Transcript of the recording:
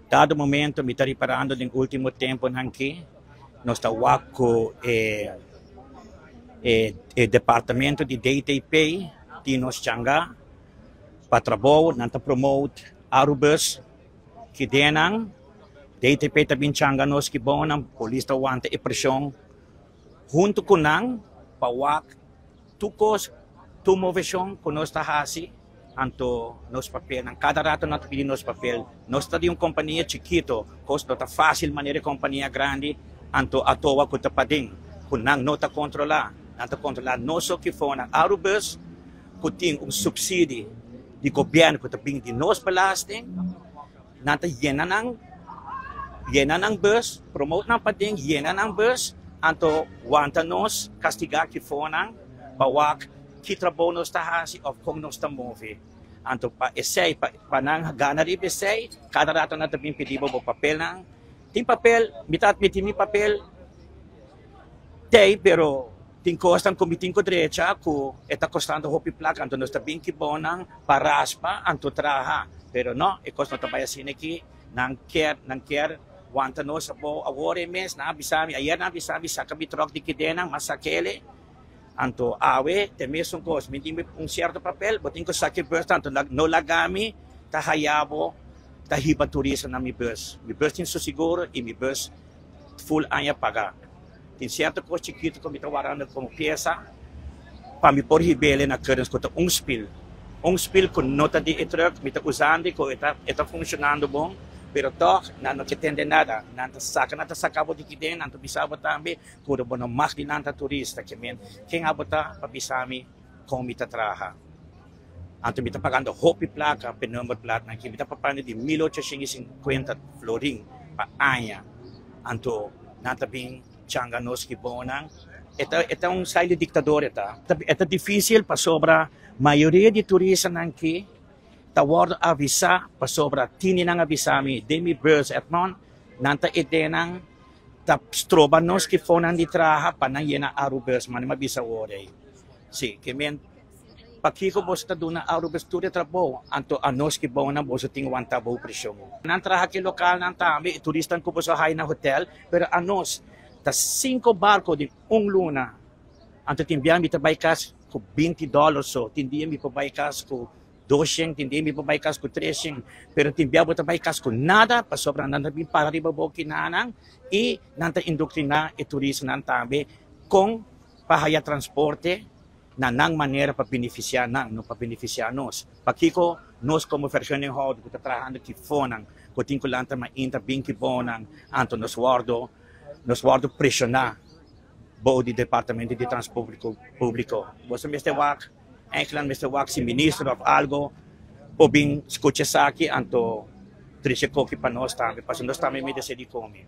Dado momento mi ta riparando den ultimo temponan aki nos ta wak ku e e departamento di DTP tin nos changa pa trabou, nan ta promote Arubus ki denan DTP ta bin changa nos ki bon, polis ta wanta e preshon hunto ku nan pa wak tur kos, tur moveshon ku nos ta hasi, anto nos papelnan. Kada rato nan ta pidi nos papel. Nos ta di un kompania chikito, kos no ta fásil manera e kompania grandi, anto atoa ku ta paden, ku nan no ta kontrolá. Nan ta kontrolá nos so kifonan. Arubus ku tin un supsidi di gobièrnu ku ta bin di nos belasting, nan ta yena nan, yena nan bus, promote nan paden, yena nan bus, anto wanta nos kastigá kifonan pa wak ki trabou nos ta hasi òf kon nos ta move. Anto pa esei, pa pa nan gana riba esei, kada rato nan ta bin pidi bo bo papelnan. Tin papel, mi ta atmití mi papel t'ei, pero tin kosnan ku mi tin ku drecha ku e ta kostando hopi plaka, anto nos ta bin ki bonan pa raspa anto traha. Pero no, e kos no ta bai asina aki. Nan kier, nan kier wanta nos abou awor e mes. Nan a bisa mi, ayer nan a bisa mi saka mi tròk di kidenan, m'a sak'el. Anto awe te mesun kos, mi tin un sierto papel, bo tin ku saki bus tanto no laga mi ta haya bo ta hiba turista na mi bus. Mi bus tin su seguro i mi bus full aña paga. Tin sierto kos chikitu ku mi ta warando komo piesa pa mi por hib'el na keurens ku ta un spil. Un spil ku no ta di e truck, mi ta usando ku e ta funshonando bon, pero tòg nan no ke tende nada. Nan ta saka, nan ta saka bo di kiden, nan ta bisa bo tambe Puro bo no mag di nan ta turista ke men ken abo ta pa bisa mi kon mi ta traha. Anto mi ta pagando hopi plaka p'e numberplaatnan aki. Mi ta papando di 1850 florin pa aña. Anto nan ta bin changa nos ki bonan. E ta e ta un style di diktador e ta. E ta difisil pasobra mayoria di turistanan ki ta wòrdu avisá pasobra tini nan a bisa mi den mi bus Edmond nan ta e denan Ta stroba nos ki fonan di traha pa nan yena Arubus, mane m'a bisa awor ei. Si, ke men, pakiko boso ta duna Arubus tur e trabou, anto anos ki bounan boso tin wanta bou preshon. Nan traha ki lokalnan tambe, e turistan ku boso hai na hotel, pero anos ta sinko barko den un luna, anto tin bia mi ta bai kas ku 20 dòler so, tin dia mi por bai kas ku 200, tin dia mi por bai kas ku 300, pero tin bia bo ta bai kas ku nada pasobra nan ta bin para riba bo kinanan i nan ta indoktriná e turistanan tambe kon pa haya transporte na nan manera pa benefisiá nan, no pa benefisiá nos. Pakiko nos komo vergunninghouder ku ta trahando ki fonan ku tin ku lanta mainta bin ki bonan, anto nos wòrdu nos wòrdu preshoná bou di departamento di transporte públiko. Boso mester wak. Eigenlijk mester wak si minister of algo por bin scucha esaki anto trece koki pa nos tambe pasobra nos tambe merece di come.